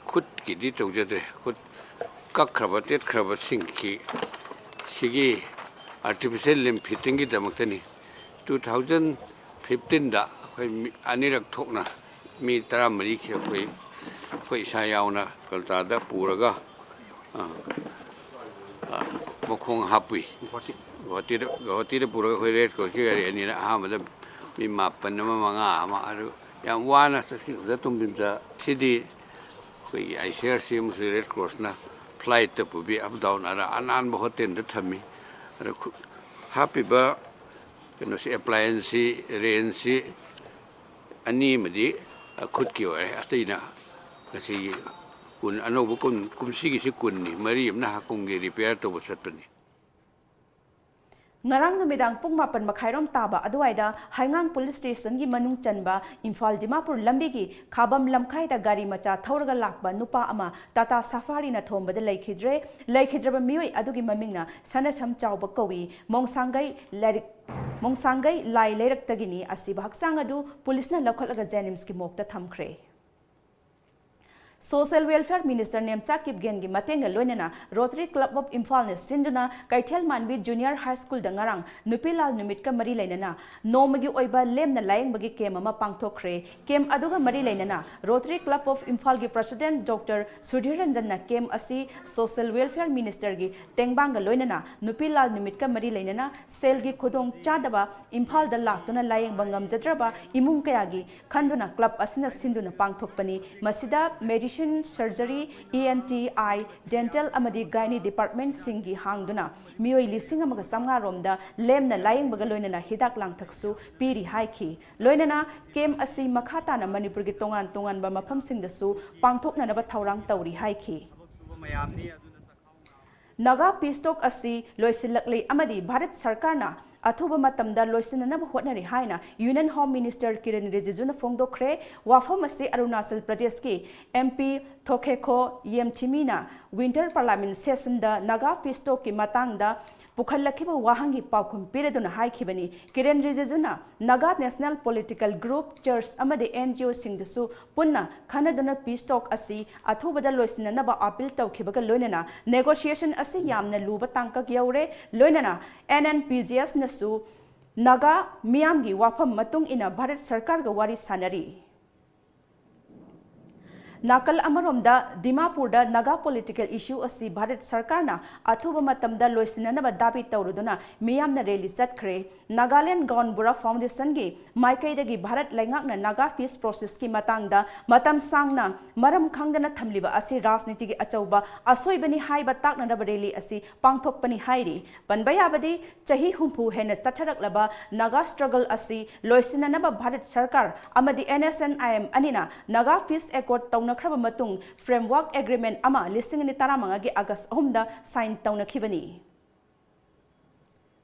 ꯈꯨꯠꯀꯤꯗꯤ ꯇꯧꯖꯗ꯭ꯔꯦ, ꯈꯨꯠ ꯀꯛꯈ꯭ꯔꯕ ꯇꯦꯠꯈ꯭ꯔꯕꯁꯤꯡꯒꯤ ꯁꯤꯒꯤ artificial limb fittingꯒꯤꯗꯃꯛꯇꯅꯤ꯫ Two thousand fifteenꯗ ꯑꯩꯈꯣꯏ ꯃꯤ ꯑꯅꯤꯔꯛ ꯊꯣꯛꯅ ꯃꯤ ꯇꯔꯥꯃꯔꯤ ꯑꯩꯈꯣꯏ, ꯑꯩꯈꯣꯏ ꯏꯁꯥ ꯌꯥꯎꯅ ꯀꯜꯀꯇꯥꯗ ꯄꯨꯔꯒ ꯃꯈꯣꯡ ꯍꯥꯞꯄꯨꯏ꯫ ꯒꯨꯋꯥꯍꯥꯇꯤꯗ ꯒꯨꯋꯥꯍꯥꯇꯤꯗ ꯄꯨꯔꯒ ꯑꯩꯈꯣꯏ Red Crossꯀꯤ ꯒꯥꯔꯤ ꯑꯅꯤꯅ ꯑꯍꯥꯟꯕꯗ ꯃꯤ ꯃꯥꯄꯟ ꯑꯃ, ꯃꯉꯥ ꯑꯃ, ꯑꯗꯨ ꯌꯥꯝ ꯋꯥꯅ ꯆꯠꯈꯤꯕꯗ ꯇꯨꯝꯕꯤꯕꯗ ꯁꯤꯗꯤ ꯑꯩꯈꯣꯏꯒꯤ I C R C ꯑꯃꯁꯨꯡ Red Crossꯅ flightꯇ ꯄꯨꯕꯤ up down ꯑꯗ ꯑꯅꯥꯟꯕ hotelꯗ ꯊꯝꯃꯤ꯫ ꯑꯗ ꯍꯥꯞꯄꯤꯕ ꯀꯩꯅꯣꯁꯤ, applianceꯁꯤ, rangeꯁꯤ ꯑꯅꯤ ꯑꯃꯗꯤ ꯈꯨꯠꯀꯤ ꯑꯣꯏꯔꯦ, ꯑꯇꯩꯅ ꯉꯁꯤꯒꯤ ꯀꯨꯟ, ꯑꯅꯧꯕ ꯀꯨꯟ, ꯀꯨꯝꯁꯤꯒꯤꯁꯤ ꯀꯨꯟꯅꯤ, ꯃꯔꯤ ꯑꯃꯅ ꯍꯥꯀꯨꯝꯒꯤ repair ꯇꯧꯕ ꯆꯠꯄꯅꯤ꯫ ꯉꯔꯥꯡ ꯅꯨꯃꯤꯗꯥꯡ ꯄꯨꯡ ꯃꯥꯄꯟ ꯃꯈꯥꯏꯔꯣꯝ ꯇꯥꯕ ꯑꯗꯨꯋꯥꯏꯗ ꯍꯩꯉꯥꯡ police stationꯒꯤ ꯃꯅꯨꯡ ꯆꯟꯕ ꯏꯝꯐꯥꯜ ꯗꯤꯃꯥꯄꯨꯔ ꯂꯝꯕꯤꯒꯤ ꯈꯥꯕꯝ ꯂꯝꯈꯥꯏꯗ ꯒꯥꯔꯤ ꯃꯆꯥ ꯊꯧꯔꯒ ꯂꯥꯛꯄ ꯅꯨꯄꯥ ꯑꯃ Tata Safariꯅ ꯊꯣꯝꯕꯗ ꯂꯩꯈꯤꯗ꯭ꯔꯦ꯫ ꯂꯩꯈꯤꯗ꯭ꯔꯕ ꯃꯤꯑꯣꯏ ꯑꯗꯨꯒꯤ ꯃꯃꯤꯡꯅ ꯁꯅꯥꯁꯝ ꯆꯥꯎꯕ ꯀꯧꯏ꯫ ꯃꯣꯡꯁꯥꯡꯒꯩ ꯂꯥꯏꯔꯤꯛ, ꯃꯣꯡꯁꯥꯡꯒꯩ ꯂꯥꯏ ꯂꯩꯔꯛꯇꯒꯤꯅꯤ꯫ ꯑꯁꯤꯕ ꯍꯛꯆꯥꯡ ꯑꯗꯨ policeꯅ ꯂꯧꯈꯠꯂꯒ JNIMSꯀꯤ morgueꯇ ꯊꯝꯈ꯭ꯔꯦ꯫ Social Welfare Minister ꯅꯦꯝꯆꯥ ꯀꯤꯞꯒꯦꯟꯒꯤ ꯃꯇꯦꯡꯒ ꯂꯣꯏꯅꯅ Rotary Club of ꯏꯝꯐꯥꯜꯅ ꯁꯤꯟꯗꯨꯅ ꯀꯩꯊꯦꯜ ꯃꯥꯟꯕꯤ ꯖꯨꯅꯤꯌꯔ ꯍꯥꯏ ꯁ꯭ꯀꯨꯜꯗ ꯉꯔꯥꯡ ꯅꯨꯄꯤ ꯂꯥꯜ ꯅꯨꯃꯤꯠꯀ ꯃꯔꯤ ꯂꯩꯅꯅ ꯅꯣꯡꯃꯒꯤ ꯑꯣꯏꯕ ꯂꯦꯝꯅ ꯂꯥꯌꯦꯡꯕꯒꯤ ꯀꯦꯝ ꯑꯃ ꯄꯥꯡꯊꯣꯛꯈ꯭ꯔꯦ꯫ ꯀꯦꯝ ꯑꯗꯨꯒ ꯃꯔꯤ ꯂꯩꯅꯅ Rotary Club of ꯏꯝꯐꯥꯜꯒꯤ President Doctor ꯁꯨꯙꯤꯔ ꯔꯟꯖꯟꯅ ꯀꯦꯝ ꯑꯁꯤ Social Welfare Ministerꯒꯤ ꯇꯦꯡꯕꯥꯡꯒ ꯂꯣꯏꯅꯅ ꯅꯨꯄꯤ ꯂꯥꯜ ꯅꯨꯃꯤꯠꯀ ꯃꯔꯤ ꯂꯩꯅꯅ ꯁꯦꯜꯒꯤ ꯈꯨꯗꯣꯡ ꯆꯥꯗꯕ ꯏꯝꯐꯥꯜꯗ ꯂꯥꯛꯇꯨꯅ ꯂꯥꯌꯦꯡꯕ ꯉꯝꯖꯗ꯭ꯔꯕ ꯏꯃꯨꯡ ꯀꯌꯥꯒꯤ ꯈꯟꯗꯨꯅ club ꯑꯁꯤꯅ ꯁꯤꯟꯗꯨꯅ ꯄꯥꯡꯊꯣꯛꯄꯅꯤ꯫ ꯃꯁꯤꯗ medicine, surgery, E N T, eye, dental ꯑꯃꯗꯤ gynae departmentꯁꯤꯡꯒꯤ ꯍꯥꯡꯗꯨꯅ ꯃꯤꯑꯣꯏ ꯂꯤꯁꯤꯡ ꯑꯃꯒ ꯆꯥꯝꯃꯉꯥ ꯔꯣꯝꯗ ꯂꯦꯝꯅ ꯂꯥꯌꯦꯡꯕꯒ ꯂꯣꯏꯅꯅ ꯍꯤꯗꯥꯛ ꯂꯥꯡꯊꯛꯁꯨ ꯄꯤꯔꯤ ꯍꯥꯏꯈꯤ꯫ ꯂꯣꯏꯅꯅ ꯀꯦꯝ ꯑꯁꯤ ꯃꯈꯥ ꯇꯥꯅ ꯃꯅꯤꯄꯨꯔꯒꯤ ꯇꯣꯉꯥꯟ ꯇꯣꯉꯥꯟꯕ ꯃꯐꯝꯁꯤꯡꯗꯁꯨ ꯄꯥꯡꯊꯣꯛꯅꯅꯕ ꯊꯧꯔꯥꯡ ꯇꯧꯔꯤ ꯍꯥꯏꯈꯤ꯫ ꯅꯥꯒꯥ peace talk ꯑꯁꯤ ꯂꯣꯏꯁꯤꯜꯂꯛꯂꯦ ꯑꯃꯗꯤ ꯚꯥꯔꯠ ꯁꯔꯀꯥꯔꯅ ꯑꯊꯨꯕ ꯃꯇꯝꯗ ꯂꯣꯏꯁꯤꯟꯅꯅꯕ ꯍꯣꯠꯅꯔꯤ ꯍꯥꯏꯅ Union Home Minister ꯀꯤꯔꯟ ꯔꯤꯖꯤꯖꯨꯅ ꯐꯣꯡꯗꯣꯛꯈ꯭ꯔꯦ꯫ ꯋꯥꯐꯝ ꯑꯁꯤ ꯑꯔꯨꯅꯥꯆꯜ ꯄ꯭ꯔꯗꯦꯁꯀꯤ M P ꯊꯣꯈꯦꯈꯣ ꯌꯦꯝꯊꯤꯃꯤꯅ Winter Parliament Sessionꯗ Naga peace talkꯀꯤ ꯃꯇꯥꯡꯗ ꯄꯨꯈꯠꯂꯛꯈꯤꯕ ꯋꯥꯍꯪꯒꯤ ꯄꯥꯎꯈꯨꯝ ꯄꯤꯔꯗꯨꯅ ꯍꯥꯏꯈꯤꯕꯅꯤ꯫ Kiran ꯔꯤꯖꯤꯖꯨꯅ Naga national political group, church ꯑꯃꯗꯤ N G Oꯁꯤꯡꯗꯁꯨ ꯄꯨꯟꯅ ꯈꯟꯅꯗꯨꯅ peace talk ꯑꯁꯤ ꯑꯊꯨꯕꯗ ꯂꯣꯏꯁꯤꯟꯅꯅꯕ appeal ꯇꯧꯈꯤꯕꯒ ꯂꯣꯏꯅꯅ negotiation ꯑꯁꯤ ꯌꯥꯝꯅ ꯂꯨꯕ ꯇꯥꯡꯀꯛ ꯌꯧꯔꯦ꯫ ꯂꯣꯏꯅꯅ N N P G Sꯅꯁꯨ Naga ꯃꯤꯌꯥꯝꯒꯤ ꯋꯥꯐꯝ ꯃꯇꯨꯡ ꯏꯟꯅ ꯚꯥꯔꯠ ꯁꯔꯀꯥꯔꯒ ꯋꯥꯔꯤ ꯁꯥꯅꯔꯤ꯫ ꯅꯥꯀꯜ ꯑꯃꯔꯣꯝꯗ ꯗꯤꯃꯥꯄꯨꯔꯗ ꯅꯥꯒꯥ political issue ꯑꯁꯤ ꯚꯥꯔꯠ ꯁꯔꯀꯥꯔꯅ ꯑꯊꯨꯕ ꯃꯇꯝꯗ ꯂꯣꯏꯁꯤꯟꯅꯅꯕ ꯗꯥꯕꯤ ꯇꯧꯔꯨꯗꯨꯅ ꯃꯤꯌꯥꯝꯅ rally ꯆꯠꯈ꯭ꯔꯦ꯫ Nagaland Gaon Bura Foundationꯒꯤ ꯃꯥꯏꯀꯩꯗꯒꯤ ꯚꯥꯔꯠ ꯂꯩꯉꯥꯛꯅ ꯅꯥꯒꯥ peace processꯀꯤ ꯃꯇꯥꯡꯗ ꯃꯇꯝ ꯁꯥꯡꯅ ꯃꯔꯝ ꯈꯪꯗꯅ ꯊꯝꯂꯤꯕ ꯑꯁꯤ ꯔꯥꯖꯅꯤꯇꯤꯒꯤ ꯑꯆꯧꯕ ꯑꯁꯣꯏꯕꯅꯤ ꯍꯥꯏꯕ ꯇꯥꯛꯅꯅꯕ rally ꯑꯁꯤ ꯄꯥꯡꯊꯣꯛꯄꯅꯤ ꯍꯥꯏꯔꯤ꯫ ꯄꯟꯕ ꯌꯥꯕꯗꯤ, ꯆꯍꯤ ꯍꯨꯝꯐꯨ ꯍꯦꯟꯅ ꯆꯠꯊꯔꯛꯂꯕ ꯅꯥꯒꯥ struggle ꯑꯁꯤ ꯂꯣꯏꯁꯤꯟꯅꯅꯕ ꯚꯥꯔꯠ ꯁꯔꯀꯥꯔ ꯑꯃꯗꯤ N S N I M ꯑꯅꯤꯅ ꯅꯥꯒꯥ peace accord ꯇꯧꯅꯈ꯭ꯔꯕ ꯃꯇꯨꯡ framework agreement ꯑꯃ ꯂꯤꯁꯤꯡ ꯑꯅꯤ ꯇꯔꯥꯃꯉꯥꯒꯤ August ꯑꯍꯨꯝꯗ sign ꯇꯧꯅꯈꯤꯕꯅꯤ꯫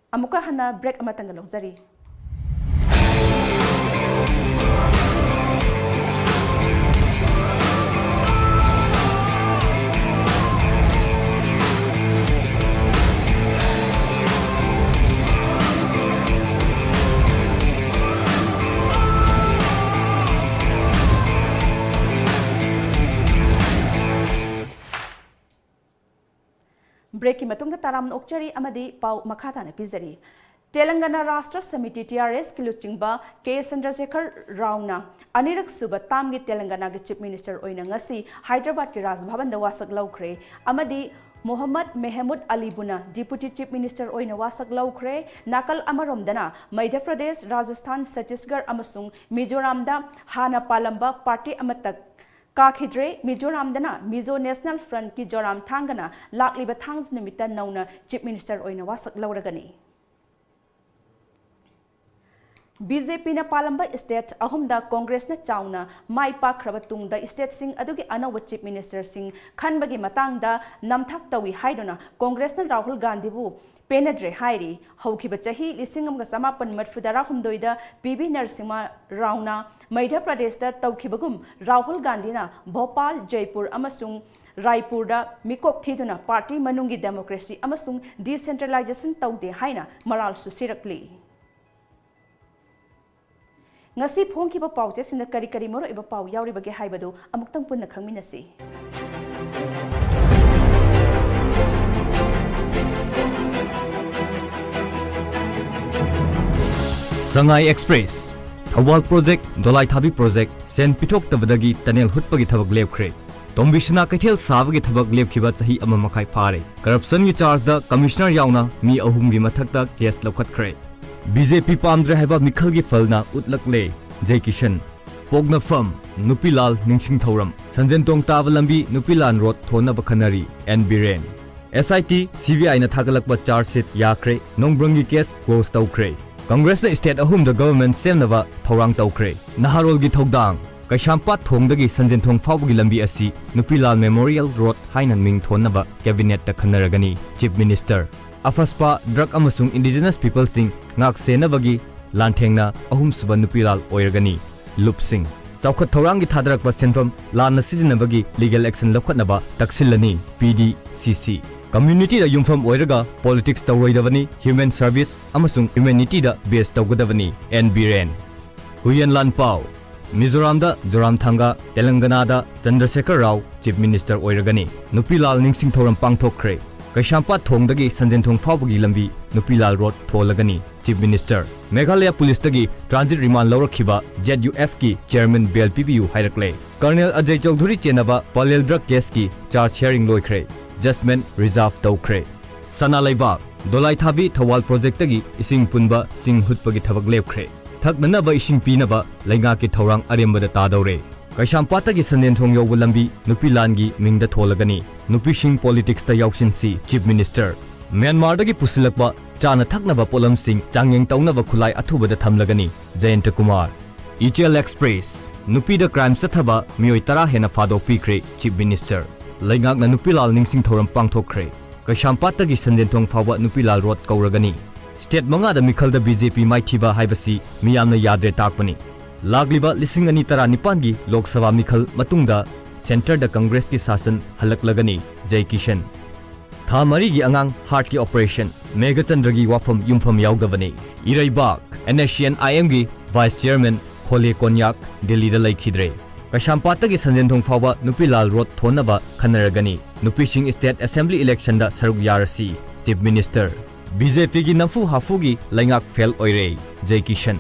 ꯑꯃꯨꯛꯀ ꯍꯟꯅ break ꯑꯃꯇꯪꯒ ꯂꯧꯖꯔꯤ꯫ ꯕ꯭ꯔꯦꯛꯀꯤ ꯃꯇꯨꯡꯗ ꯇꯔꯥꯝꯅ ꯑꯣꯛꯆꯔꯤ ꯑꯃꯗꯤ ꯄꯥꯎ ꯃꯈꯥ ꯇꯥꯅ ꯄꯤꯖꯔꯤ꯫ ꯇꯦꯂꯪꯒꯅꯥ ꯔꯥꯁꯇ꯭ꯔ ꯁꯃꯤꯇꯤ, ꯇꯤ ꯑꯥꯔ ꯑꯦꯁꯀꯤ ꯂꯨꯆꯤꯡꯕ ꯀꯦ ꯆꯟꯗ꯭ꯔꯁꯦꯈꯔ ꯔꯥꯎꯅ ꯑꯅꯤꯔꯛ ꯁꯨꯕ ꯇꯥꯝꯒꯤ ꯇꯦꯂꯪꯒꯅꯥꯒꯤ ꯆꯤꯐ ꯃꯤꯅꯤꯁꯇꯔ ꯑꯣꯏꯅ ꯉꯁꯤ ꯍꯥꯏꯗ꯭ꯔꯕꯥꯗꯀꯤ ꯔꯥꯖ ꯚꯕꯟꯗ ꯋꯥꯁꯛ ꯂꯧꯈ꯭ꯔꯦ ꯑꯃꯗꯤ ꯃꯣꯍꯝꯃꯗ ꯃꯦꯍꯃꯨꯗ ꯑꯂꯤꯕꯨꯅ ꯗꯤꯄꯨꯇꯤ ꯆꯤꯐ ꯃꯤꯅꯤꯁꯇꯔ ꯑꯣꯏꯅ ꯋꯥꯁꯛ ꯂꯧꯈ꯭ꯔꯦ꯫ ꯅꯥꯀꯜ ꯑꯃꯔꯣꯝꯗꯅ ꯃꯙ꯭ꯌ ꯄ꯭ꯔꯗꯦꯁ, ꯔꯥꯖꯁꯊꯥꯟ, ꯆꯠꯇꯤꯁꯒꯔ ꯑꯃꯁꯨꯡ ꯃꯤꯖꯣꯔꯥꯝꯗ ꯍꯥꯟꯅ ꯄꯥꯜꯂꯝꯕ ꯄꯥꯔꯇꯤ ꯑꯃꯠꯇ ꯀꯥꯈꯤꯗ꯭ꯔꯦ꯫ ꯃꯤꯖꯣꯔꯥꯝꯗꯅ ꯃꯤꯖꯣ ꯅꯦꯁꯅꯦꯜ ꯐ꯭ꯔꯟꯠꯀꯤ ꯖꯣꯔꯥꯝ ꯊꯥꯡꯒꯅ ꯂꯥꯛꯂꯤꯕ ꯊꯥꯡꯖ ꯅꯨꯃꯤꯠꯇ ꯅꯧꯅ ꯆꯤꯐ ꯃꯤꯅꯤꯁꯇꯔ ꯑꯣꯏꯅ ꯋꯥꯁꯛ ꯂꯧꯔꯒꯅꯤ꯫ ꯕꯤ ꯖꯦ ꯄꯤꯅ ꯄꯥꯜꯂꯝꯕ ꯁ꯭ꯇꯦꯠ ꯑꯍꯨꯝꯗ ꯀꯣꯡꯒ꯭ꯔꯦꯁꯅ ꯆꯥꯎꯅ ꯃꯥꯏ ꯄꯥꯛꯈ꯭ꯔꯕ ꯇꯨꯡꯗ ꯁ꯭ꯇꯦꯠꯁꯤꯡ ꯑꯗꯨꯒꯤ ꯑꯅꯧꯕ ꯆꯤꯐ ꯃꯤꯅꯤꯁꯇꯔꯁꯤꯡ ꯈꯟꯕꯒꯤ ꯃꯇꯥꯡꯗ ꯅꯝꯊꯥꯛ ꯇꯧꯏ ꯍꯥꯏꯗꯨꯅ ꯀꯣꯡꯒ꯭ꯔꯦꯁꯅ ꯔꯥꯍꯨꯜ ꯒꯥꯟꯙꯤꯕꯨ ꯄꯦꯟꯅꯗ꯭ꯔꯦ ꯍꯥꯏꯔꯤ꯫ ꯍꯧꯈꯤꯕ ꯆꯍꯤ ꯂꯤꯁꯤꯡ ꯑꯃꯒ ꯆꯃꯥꯄꯟ ꯃꯔꯤꯐꯨ ꯇꯔꯥꯍꯨꯝꯗꯣꯏꯗ ꯄꯤ ꯚꯤ ꯅꯔꯁꯤꯝꯍ ꯔꯥꯎꯅ ꯃꯙ꯭ꯌ ꯄ꯭ꯔꯗꯦꯁꯇ ꯇꯧꯈꯤꯕꯒꯨꯝ ꯔꯥꯍꯨꯜ ꯒꯥꯟꯙꯤꯅ ꯚꯣꯄꯥꯜ, ꯖꯩꯄꯨꯔ ꯑꯃꯁꯨꯡ ꯔꯥꯏꯄꯨꯔꯗ ꯃꯤꯀꯣꯛ ꯊꯤꯗꯨꯅ ꯄꯥꯔꯇꯤ ꯃꯅꯨꯡꯒꯤ ꯗꯦꯃꯣꯀ꯭ꯔꯦꯁꯤ ꯑꯃꯁꯨꯡ ꯗꯤꯁꯦꯟꯇ꯭ꯔꯦꯂꯥꯏꯖꯦꯁꯟ ꯇꯧꯗꯦ ꯍꯥꯏꯅ ꯃꯔꯥꯜꯁꯨ ꯁꯤꯔꯛꯂꯤ꯫ ꯉꯁꯤ ꯐꯣꯡꯈꯤꯕ ꯄꯥꯎꯆꯦꯁꯤꯡꯗ ꯀꯔꯤ ꯀꯔꯤ ꯃꯔꯨꯑꯣꯏꯕ ꯄꯥꯎ ꯌꯥꯎꯔꯤꯕꯒꯦ ꯍꯥꯏꯕꯗꯨ ꯑꯃꯨꯛꯇꯪ ꯄꯨꯟꯅ ꯈꯪꯃꯤꯟꯅꯁꯤ꯫ ꯁꯉꯥꯏ ꯑꯦꯛꯁꯄ꯭ꯔꯦꯁ, ꯊꯧꯕꯥꯜ ꯄ꯭ꯔꯣꯖꯦꯛ, ꯗꯣꯂꯥꯏꯊꯥꯕꯤ ꯄ꯭ꯔꯣꯖꯦꯛ, ꯁꯦꯟ ꯄꯤꯊꯣꯛꯇꯕꯗꯒꯤ ꯇꯅꯦꯜ ꯍꯨꯠꯄꯒꯤ ꯊꯕꯛ ꯂꯦꯞꯈ꯭ꯔꯦ꯫ ꯇꯣꯝꯕꯤꯁꯅꯥ ꯀꯩꯊꯦꯜ ꯁꯥꯕꯒꯤ ꯊꯕꯛ ꯂꯦꯞꯈꯤꯕ ꯆꯍꯤ ꯑꯃ ꯃꯈꯥꯏ ꯐꯥꯔꯦ꯫ ꯀꯔꯞꯁꯟꯒꯤ ꯆꯥꯔꯖꯗ ꯀꯃꯤꯁꯅꯔ ꯌꯥꯎꯅ ꯃꯤ ꯑꯍꯨꯝꯒꯤ ꯃꯊꯛꯇ ꯀꯦꯁ ꯂꯧꯈꯠꯈ꯭ꯔꯦ꯫ ꯕꯤ ꯖꯦ ꯄꯤ ꯄꯥꯝꯗ꯭ꯔꯦ ꯍꯥꯏꯕ ꯃꯤꯈꯜꯒꯤ ꯐꯜꯅ ꯎꯠꯂꯛꯂꯦ꯫ ꯖꯦ ꯀꯤꯁꯟ꯫ ꯄꯣꯛꯅꯐꯝ, ꯅꯨꯄꯤꯂꯥꯜ ꯅꯤꯡꯁꯤꯡ ꯊꯧꯔꯝ꯫ ꯁꯟꯖꯦꯟꯊꯣꯡ ꯇꯥꯕ ꯂꯝꯕꯤ ꯅꯨꯄꯤꯂꯥꯜ ꯔꯣꯗ ꯊꯣꯟꯅꯕ ꯈꯟꯅꯔꯤ, N Biren. S I T, C B ꯑꯥꯏꯅ ꯊꯥꯒꯠꯂꯛꯄ ꯆꯥꯔꯖ ꯁꯤꯠ ꯌꯥꯈ꯭ꯔꯦ, ꯅꯣꯡꯕ꯭ꯔꯪꯒꯤ ꯀꯦꯁ ꯀ꯭ꯂꯣꯖ ꯇꯧꯈ꯭ꯔꯦ꯫ ꯀꯪꯒ꯭ꯔꯦꯁꯅ ꯁ꯭ꯇꯦꯠ ꯑꯍꯨꯝꯗ ꯒꯚꯔꯟꯃꯦꯟꯠ ꯁꯦꯝꯅꯕ ꯊꯧꯔꯥꯡ ꯇꯧꯈ꯭ꯔꯦ꯫ ꯅꯍꯥꯔꯣꯜꯒꯤ ꯊꯧꯗꯥꯡ꯫ ꯀꯩꯁꯥꯝꯄꯥꯠ ꯊꯣꯡꯗꯒꯤ ꯁꯟꯖꯦꯟꯊꯣꯡ ꯐꯥꯎꯕꯒꯤ ꯂꯝꯕꯤ ꯑꯁꯤ ꯅꯨꯄꯤꯂꯥꯜ ꯃꯦꯃꯣꯔꯤꯌꯦꯜ ꯔꯣꯗ ꯍꯥꯏꯅ ꯃꯤꯡ ꯊꯣꯟꯅꯕ ꯀꯦꯕꯤꯅꯦꯠꯇ ꯈꯟꯅꯔꯒꯅꯤ, ꯆꯤꯐ ꯃꯤꯅꯤꯁꯇꯔ꯫ ꯑꯐꯁꯄꯥ, ꯗ꯭ꯔꯒ ꯑꯃꯁꯨꯡ ꯏꯟꯗꯤꯖꯤꯅꯁ ꯄꯤꯄꯜꯁꯤꯡ ꯉꯥꯛ ꯁꯦꯟꯅꯕꯒꯤ ꯂꯥꯟꯊꯦꯡꯅ ꯑꯍꯨꯝꯁꯨꯕ ꯅꯨꯄꯤꯂꯥꯜ ꯑꯣꯏꯔꯒꯅꯤ꯫ ꯂꯨꯞꯁꯤꯡ꯫ ꯆꯥꯎꯈꯠ ꯊꯧꯔꯥꯡꯒꯤ ꯊꯥꯗꯔꯛꯄ ꯁꯦꯟꯐꯝ ꯂꯥꯟꯅ ꯁꯤꯖꯤꯟꯅꯕꯒꯤ ꯂꯤꯒꯦꯜ ꯑꯦꯛꯁꯟ ꯂꯧꯈꯠꯅꯕ ꯇꯛꯁꯤꯜꯂꯅꯤ, ꯄꯤ ꯗꯤ ꯁꯤ ꯁꯤ꯫ ꯀꯝꯃ꯭ꯌꯨꯅꯤꯇꯤꯗ ꯌꯨꯝꯐꯝ ꯑꯣꯏꯔꯒ ꯄꯣꯂꯤꯇꯤꯛꯁ ꯇꯧꯔꯣꯏꯗꯕꯅꯤ, ꯍ꯭ꯌꯨꯃꯦꯟ ꯁꯔꯚꯤꯁ ꯑꯃꯁꯨꯡ ꯍ꯭ꯌꯨꯃꯦꯅꯤꯇꯤꯗ ꯕꯦꯖ ꯇꯧꯒꯗꯕꯅꯤ, ꯑꯦꯟ ꯕꯤꯔꯦꯟ꯫ ꯍꯨꯏꯌꯦꯟ ꯂꯥꯟꯄꯥꯎ꯫ ꯃꯤꯖꯣꯔꯥꯝꯗ ꯖꯣꯔꯥꯝꯊꯥꯡꯒ, ꯇꯦꯂꯪꯒꯅꯥꯗ ꯆꯟꯗ꯭ꯔꯁꯦꯈꯔ ꯔꯥꯎ ꯆꯤꯐ ꯃꯤꯅꯤꯁꯇꯔ ꯑꯣꯏꯔꯒꯅꯤ꯫ ꯅꯨꯄꯤꯂꯥꯜ ꯅꯤꯡꯁꯤꯡ ꯊꯧꯔꯝ ꯄꯥꯡꯊꯣꯛꯈ꯭ꯔꯦ꯫ ꯀꯩꯁꯥꯝꯄꯥꯠ ꯊꯣꯡꯗꯒꯤ ꯁꯟꯖꯦꯟꯊꯣꯡ ꯐꯥꯎꯕꯒꯤ ꯂꯝꯕꯤ ꯅꯨꯄꯤꯂꯥꯜ ꯔꯣꯗ ꯊꯣꯜꯂꯒꯅꯤ꯫ Chief minister. ꯃꯦꯘꯥꯂꯌꯥ ꯄꯨꯂꯤꯁꯇꯒꯤ ꯇ꯭ꯔꯥꯟꯖꯤꯠ ꯔꯤꯃꯥꯟ ꯂꯧꯔꯛꯈꯤꯕ ꯖꯦꯗ ꯌꯨ ꯑꯦꯐꯀꯤ ꯆꯦꯌꯔꯃꯦꯟ ꯕꯦꯜ ꯄꯤꯕꯤꯌꯨ ꯍꯥꯏꯔꯛꯂꯦ꯫ ꯀꯔꯅꯦꯜ ꯑꯖꯌ ꯆꯧꯙꯨꯔꯤ ꯆꯦꯟꯅꯕ ꯄꯂꯦꯜ ꯗ꯭ꯔꯒ ꯀꯦꯁꯀꯤ ꯆꯥꯔꯖ ꯍꯤꯌꯥꯔꯤꯡ ꯂꯣꯏꯈ꯭ꯔꯦ꯫ ꯖꯖꯃꯦꯟ ꯔꯤꯖꯥꯔꯚ ꯇꯧꯈ꯭ꯔꯦ꯫ ꯁꯅꯥ ꯂꯩꯕꯥꯛ꯫ ꯗꯣꯂꯥꯏꯊꯥꯕꯤ ꯊꯧꯕꯥꯜ ꯄ꯭ꯔꯣꯖꯦꯛꯇꯒꯤ ꯏꯁꯤꯡ ꯄꯨꯟꯕ ꯆꯤꯡ ꯍꯨꯠꯄꯒꯤ ꯊꯕꯛ ꯂꯦꯞꯈ꯭ꯔꯦ꯫ ꯊꯛꯅꯅꯕ ꯏꯁꯤꯡ ꯄꯤꯅꯕ ꯂꯩꯉꯥꯛꯀꯤ ꯊꯧꯔꯥꯡ ꯑꯔꯦꯝꯕꯗ ꯇꯥꯗꯧꯔꯦ꯫ ꯀꯩꯁꯥꯝꯄꯥꯠꯇꯒꯤ ꯁꯟꯖꯦꯟꯊꯣꯡ ꯌꯧꯕ ꯂꯝꯕꯤ ꯅꯨꯄꯤꯂꯥꯟꯒꯤ ꯃꯤꯡꯗ ꯊꯣꯜꯂꯒꯅꯤ꯫ ꯅꯨꯄꯤꯁꯤꯡ ꯄꯣꯂꯤꯇꯤꯛꯁꯇ ꯌꯥꯎꯁꯤꯟꯁꯤ, ꯆꯤꯐ ꯃꯤꯅꯤꯁꯇꯔ꯫ ꯃ꯭ꯌꯥꯟꯃꯥꯔꯗꯒꯤ ꯄꯨꯁꯤꯜꯂꯛꯄ ꯆꯥꯅ ꯊꯛꯅꯕ ꯄꯣꯠꯂꯝꯁꯤꯡ ꯆꯥꯡꯌꯦꯡ ꯇꯧꯅꯕ ꯈꯨꯠꯂꯥꯏ ꯑꯊꯨꯕꯗ ꯊꯝꯂꯒꯅꯤ, ꯖꯌꯟꯇ ꯀꯨꯃꯥꯔ꯫ ꯏꯆꯦꯜ ꯑꯦꯛꯁꯄ꯭ꯔꯦꯁ꯫ ꯅꯨꯄꯤꯗ ꯀ꯭ꯔꯥꯏꯝ ꯆꯠꯊꯕ ꯃꯤꯑꯣꯏ ꯇꯔꯥ ꯍꯦꯟꯅ ꯐꯥꯗꯣꯛꯄꯤꯈ꯭ꯔꯦ, ꯆꯤꯐ ꯃꯤꯅꯤꯁꯇꯔ꯫ ꯂꯩꯉꯥꯛꯅ ꯅꯨꯄꯤꯂꯥꯜ ꯅꯤꯡꯁꯤꯡ ꯊꯧꯔꯝ ꯄꯥꯡꯊꯣꯛꯈ꯭ꯔꯦ꯫ ꯀꯩꯁꯥꯝꯄꯥꯠꯇꯒꯤ ꯁꯟꯖꯦꯟꯊꯣꯡ ꯐꯥꯎꯕ ꯅꯨꯄꯤꯂꯥꯜ ꯔꯣꯗ ꯀꯧꯔꯒꯅꯤ꯫ ꯁ꯭ꯇꯦꯠ ꯃꯉꯥꯗ ꯃꯤꯈꯜꯗ ꯕꯤ ꯖꯦ ꯄꯤ ꯃꯥꯏꯊꯤꯕ ꯍꯥꯏꯕꯁꯤ ꯃꯤꯌꯥꯝꯅ ꯌꯥꯗ꯭ꯔꯦ ꯇꯥꯛꯄꯅꯤ꯫ ꯂꯥꯛꯂꯤꯕ ꯂꯤꯁꯤꯡ ꯑꯅꯤ ꯇꯔꯥꯅꯤꯄꯥꯟꯒꯤ ꯂꯣꯛ ꯁꯚꯥ ꯃꯤꯈꯜ ꯃꯇꯨꯡꯗ ꯁꯦꯟꯇꯔꯗ ꯀꯪꯒ꯭ꯔꯦꯁꯀꯤ ꯁꯥꯁꯟ ꯍꯜꯂꯛꯂꯒꯅꯤ, ꯖꯩ ꯀꯤꯁꯟ꯫ ꯊꯥ ꯃꯔꯤꯒꯤ ꯑꯉꯥꯡ ꯍꯥꯔꯠꯀꯤ ꯑꯣꯄꯔꯦꯁꯟ, ꯃꯦꯘꯆꯟꯗ꯭ꯔꯒꯤ ꯋꯥꯐꯝ ꯌꯨꯝꯐꯝ ꯌꯥꯎꯗꯕꯅꯤ꯫ ꯏꯔꯩꯕꯥꯛ꯫ ꯑꯦꯟ ꯑꯦꯁ ꯁꯤ ꯑꯦꯟ ꯑꯥꯏ ꯑꯦꯝꯒꯤ ꯚꯥꯏꯁ ꯆꯦꯌꯔꯃꯦꯟ ꯈꯣꯂꯦ ꯀꯣꯟꯌꯥꯛ ꯗꯤꯜꯂꯤꯗ ꯂꯩꯈꯤꯗ꯭ꯔꯦ꯫ ꯀꯩꯁꯥꯝꯄꯥꯠꯇꯒꯤ ꯁꯟꯖꯦꯟꯊꯣꯡ ꯐꯥꯎꯕ ꯅꯨꯄꯤꯂꯥꯜ ꯔꯣꯗ ꯊꯣꯟꯅꯕ ꯈꯟꯅꯔꯒꯅꯤ꯫ ꯅꯨꯄꯤꯁꯤꯡ ꯁ꯭ꯇꯦꯠ ꯑꯦꯁꯦꯝꯕ꯭ꯂꯤ ꯏꯂꯦꯛꯁꯟꯗ ꯁꯔꯨꯛ ꯌꯥꯔꯁꯤ, ꯆꯤꯐ ꯃꯤꯅꯤꯁꯇꯔ꯫ ꯕꯤ ꯖꯦ ꯄꯤꯒꯤ ꯅꯝꯐꯨ ꯍꯥꯐꯨꯒꯤ ꯂꯩꯉꯥꯛ ꯐꯦꯜ ꯑꯣꯏꯔꯦ, ꯖꯩ ꯀꯤꯁꯟ꯫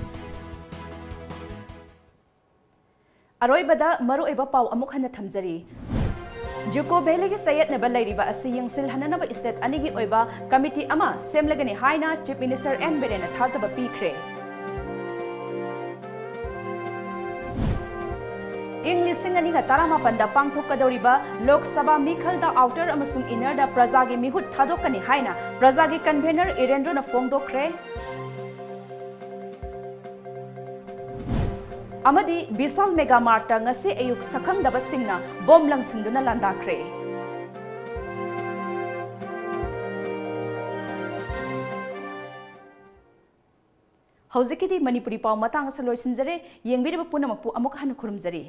ꯑꯔꯣꯏꯕꯗ ꯃꯔꯨꯑꯣꯏꯕ ꯄꯥꯎ ꯑꯃꯨꯛ ꯍꯟꯅ ꯊꯝꯖꯔꯤ꯫ ꯖꯨꯀꯣ ꯚꯦꯂꯤꯒꯤ ꯆꯌꯦꯠꯅꯕ ꯂꯩꯔꯤꯕ ꯑꯁꯤ ꯌꯦꯡꯁꯤꯜꯍꯟꯅꯅꯕ ꯁ꯭ꯇꯦꯠ ꯑꯅꯤꯒꯤ ꯑꯣꯏꯕ ꯀꯃꯤꯇꯤ ꯑꯃ ꯁꯦꯝꯂꯒꯅꯤ ꯍꯥꯏꯅ ꯆꯤꯐ ꯃꯤꯅꯤꯁꯇꯔ ꯑꯦꯟ ꯕꯤꯔꯦꯟꯅ ꯊꯥꯖꯕ ꯄꯤꯈ꯭ꯔꯦ꯫ ꯏꯪ ꯂꯤꯁꯤꯡ ꯑꯅꯤꯒ ꯇꯔꯥꯃꯥꯄꯟꯗ ꯄꯥꯡꯊꯣꯛꯀꯗꯧꯔꯤꯕ ꯂꯣꯛ ꯁꯚꯥ ꯃꯤꯈꯜꯗ ꯑꯥꯎꯇꯔ ꯑꯃꯁꯨꯡ ꯏꯟꯅꯔꯗ ꯄ꯭ꯔꯖꯥꯒꯤ ꯃꯤꯍꯨꯠ ꯊꯥꯗꯣꯛꯀꯅꯤ ꯍꯥꯏꯅ ꯄ꯭ꯔꯖꯥꯒꯤ ꯀꯟꯚꯦꯅꯔ ꯏꯔꯦꯟꯗ꯭ꯔꯣꯅ ꯐꯣꯡꯗꯣꯛꯈ꯭ꯔꯦ꯫ ꯑꯃꯗꯤ ꯕꯤꯁꯥꯜ ꯃꯦꯒꯥ ꯃꯥꯔꯠꯇ ꯉꯁꯤ ꯑꯌꯨꯛ ꯁꯛꯈꯪꯗꯕꯁꯤꯡꯅ ꯕꯣꯝ ꯂꯪꯁꯤꯟꯗꯨꯅ ꯂꯥꯟꯗꯥꯈ꯭ꯔꯦ꯫ ꯍꯧꯖꯤꯛꯀꯤꯗꯤ ꯃꯅꯤꯄꯨꯔꯤ ꯄꯥꯎ ꯃꯇꯥꯡ ꯑꯁꯤꯗ ꯂꯣꯏꯁꯤꯟꯖꯔꯦ꯫ ꯌꯦꯡꯕꯤꯔꯤꯕ ꯄꯨꯝꯅꯃꯛꯄꯨ ꯑꯃꯨꯛ ꯍꯟꯅ ꯈꯨꯔꯨꯝꯖꯔꯤ꯫